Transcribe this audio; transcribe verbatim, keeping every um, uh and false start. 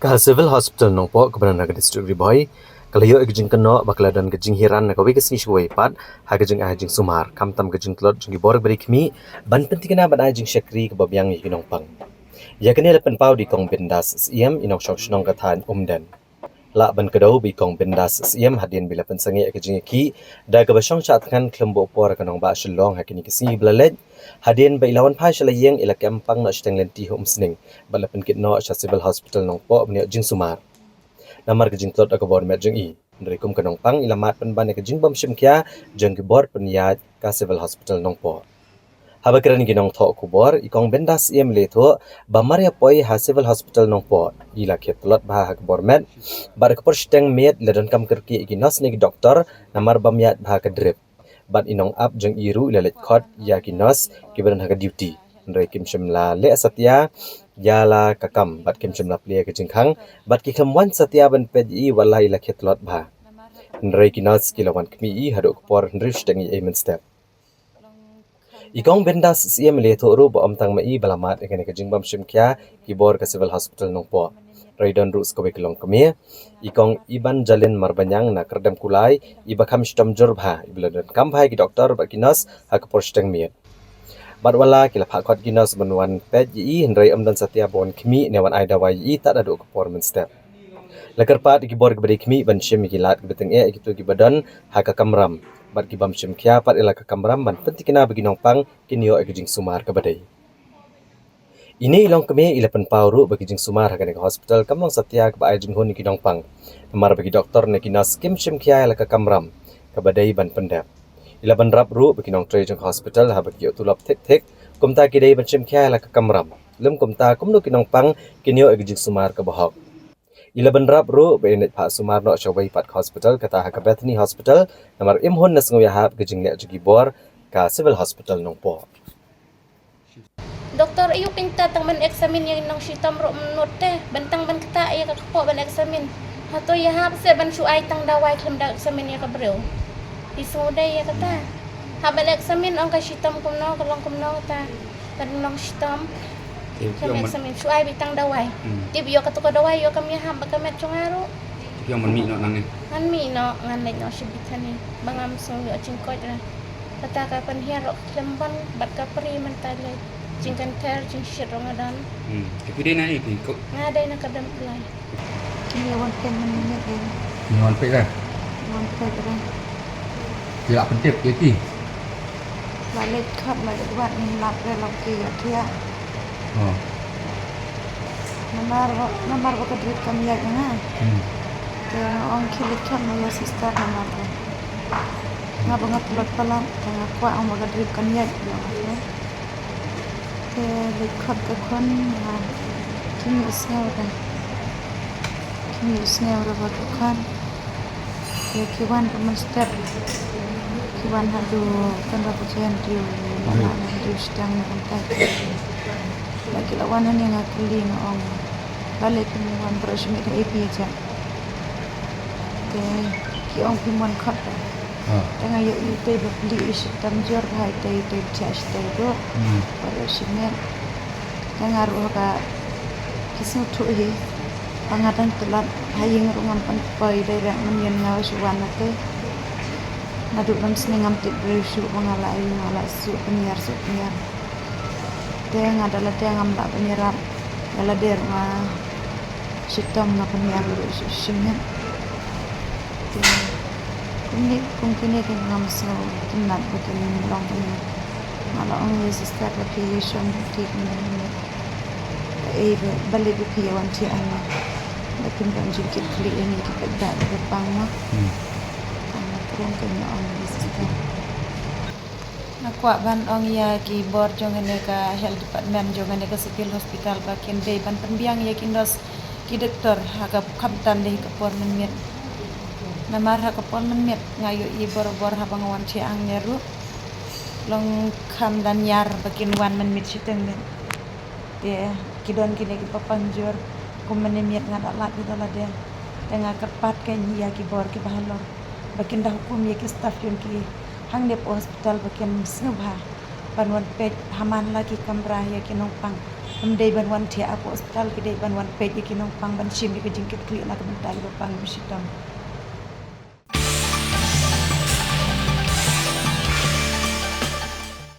Ka Civil Hospital Nongpoh kaba don ha ka District Ri Bhoi ka la ïoh ïa ka jingkynnoh ba ka la don ka jinghiar na kawei ka sngi sha kawei pat ha ka jingai jingsumar, khamtam ka jingtlot jong ki bor ba dei khmih ban pyntikna ban ai jingshakri kaba biang ïa ki nongpang. Ïa kane la pynpaw da i Kong Bindas Syiem, i nongshong shnong ka thaiñ Umden. Lah ban kdew ba i Kong Bindas Syiem hadien ba la pynsangeh ïa ka jingïakhih da kaba shong shah thngan khlem buh por ha ka nongbah Shillong ha kine ki sngi ba la leit, hadien ba i la wan phai sha la ïing i la kem pang noh shiteng lynti ha Umsning bad la pynkit noh sha Civil Hospital Nongpoh ban ïoh jingsumar. Namar ka jingtlot ha ka bor met jong i, hynrei kum ka nongpang i la mad pynban ïa ka jingbym shim khia jong ki bor pynïaid ka Civil Hospital Nongpoh. Haba kren ïa ki nongthoh khubor, i Kong Bindas Syiem i la ïathuh ba mar ïa poi ha Civil Hospital Nongpoh i la khet tlot bha ha ka bor met bad ha ka por shiteng miet i la donkam kyrkieh ïa ki nurse ne ki doktor namar bym ïaid bha ka drip. Bad i nongap jong i ruh i la leit khot ïa ki nurse kiba don ha ka duty, hynrei kim shym la leh satia ïa la ka kam bad kim shym la plie ka jingkhang bad ki khlem wan satia ban peit ïa i wat la i la khet tlot bha. Hynrei ki nurse ki la wan khmih ïa i haduh ka por hynriew shiteng ïa mynstep. I Kong Bindas Syiem i la ïathuh ruh ba ym tang ma i ba la mad ïa kane ka jingbym shim khia ki bor ka Civil Hospital Nongpoh, hynrei don ruh sa kawei ka longkmie, i Kong Iban Jalin Marbaniang na Kyrdemkulai, iba kham shitom jur bha, iba la donkam bha ïa ki doktor bad ki nurse ha ka por shiteng miet. Bad wat la ki la phah khot ki nurse ban wan peit ïa i, hynrei ym don satia ba wan khmih ne wan ai dawai ïa i tad haduh ka por mynstep. La kyrpad ïa ki bor kiba dei khmih ban shim ïa ki lad kiba tyngeh ïa kito kiba don ha ka kamram bad ki bym shim khia pat ïa la ka kamram ban pyntikna ba ki nongpang kin ïoh ïa ka jingsumar kaba dei. Ine i longkmie i la pynpaw ruh ba ki jingsumar ha kane ka hospital kam long satia kaba ai jinghun ïa ki nongpang, namar ba ki doktor ne ki nurse kim shim khia ïa la ka kamram kaba dei ban pyndep. I la bynrap ruh ba ki nongtrei jong ka hospital haba ki ïoh tulop thik thik, kumta ki dei ban shim khia ïa la ka kamram, lym kumta kumno ki nongpang kin ïoh ïa ka jingsumar kaba hok. I la bynrap ruh ba in leit phah sumar noh sha wei pat ka hospital, kata ha ka Bethany Hospital, namar im hun na sngewïahap ka jingleh jong ki bor ka Civil Hospital Nongpoh. Doktor, aiu pynta tang ban examine ïa nong shitom ruh mynta te, ban tang ban kta ïa ka kpoh ban examine. Hato ïahap se ban shu ai tang dawai khlem da examine ïa ka briew. Phi sngewdei ïa kata. Hap ban examine ong ka shitom kumno, ka long kumno kata. Ka nong shitom. Tip ïa ka examine shu ai beit tang dawai. Hmm. Tip ïa kata ka dawai ïa ka mih hap ba ka met jong nga ruh. Tip ïa man mih noh nangne. Ngan mih noh, ngan leit noh shibit hangne. Ba ngam sngew ïa jingkoit ra. Kata ka pynhiar ruh khlem ban bad ka pri mynta leit. Jingkynthei jingshit ruh nga don. Hmm. Te phi dei na ei phi ko? Nga dei na Kyrdemkulai. Ngi wan peit mynmiet ïa. Ngi wan peit re. Wan peit re. Ki la pyntip ïa ki. La leit khot la leit wad ngim lap re la ki ïa ki ïa. Oh. Namar ba, namar ba ka drip kam ïaid ïa nga. Hmm. Te nga ong khie leit khot ma ïa sister namar ba nga ba nga tlot palat te nga kwah ong ba ka drip kan ïaid ïa nga. Te leit khot ka khun, ah, kim ïohsngew re. Kim ïohsngew re ba ka khun. Te ki wan ruh mynstep. Ki wan haduh kan ba ka jen riew, la la haduh shiteng na kumta. La ki la wan hangne nga kylli nga ong. Balei phim wan baroh shi miet ha A P H. Te ki ong phim wan khot re. Ah. Te nga ïohi tei ba plie i shitom jur bha, tei tei ba thiah shatei ruh. Hmm. Baroh shi miet. Te nga ruh ha ka ki sngewthuh hi. Ba nga dang tlot ha ïing ruh ngam pan poi direct mynnin nga shu wan na te. Naduh ban sngewthuh ngam tip briew shuh ba nga la ïa nga la shu pynïar shu pynïar. Te nga da lade ngam lah ban ïarap, da lade ruh nga shitom nga pynïar ruh shi-, shimet. Te kumne, kum kine ki ngam sngewtynnat ba kin long kumne. Nga la ong ïa sister ba phi ïa shong phi kumne kumne. Ba ei ba, balei ba phi ïa wan thiah hangne. Ba kin don jingkitkhlieh ïa ngi ki paidbah ba pang ma. Hmm. Nga kren ka nga ong ïa sister. Nga kwah ban ong ïa ki bor jong kane ka health department jong kane ka civil hospital ba kin dei ban pynbiang ïa ki nurse ki doktor ha ka khamtam dei ka por mynmiet. Namar ha ka por mynmiet nga ïohi borabor haba nga wan thiah hangne ruh long kham da ïar ba kin wan mynmiet shiteng miet. Te ki don kine kiba pang jur kum mynmiet nga da lap ïa da lade. Te nga kyrpad kein ïa ki bor kiba halor ba kin da hukum ïa ki staff jong ki hangne hapoh hospital ba kin sngewbha ban wan peit ha man la ki kamra ïa ki nongpang. Ym dei ban wan thiah hapoh hospital, ki dei ban wan peit ïa ki nongpang, ban shim ïa ka jingkitkhlieh na ka bynta kiba pang, kiba shitom.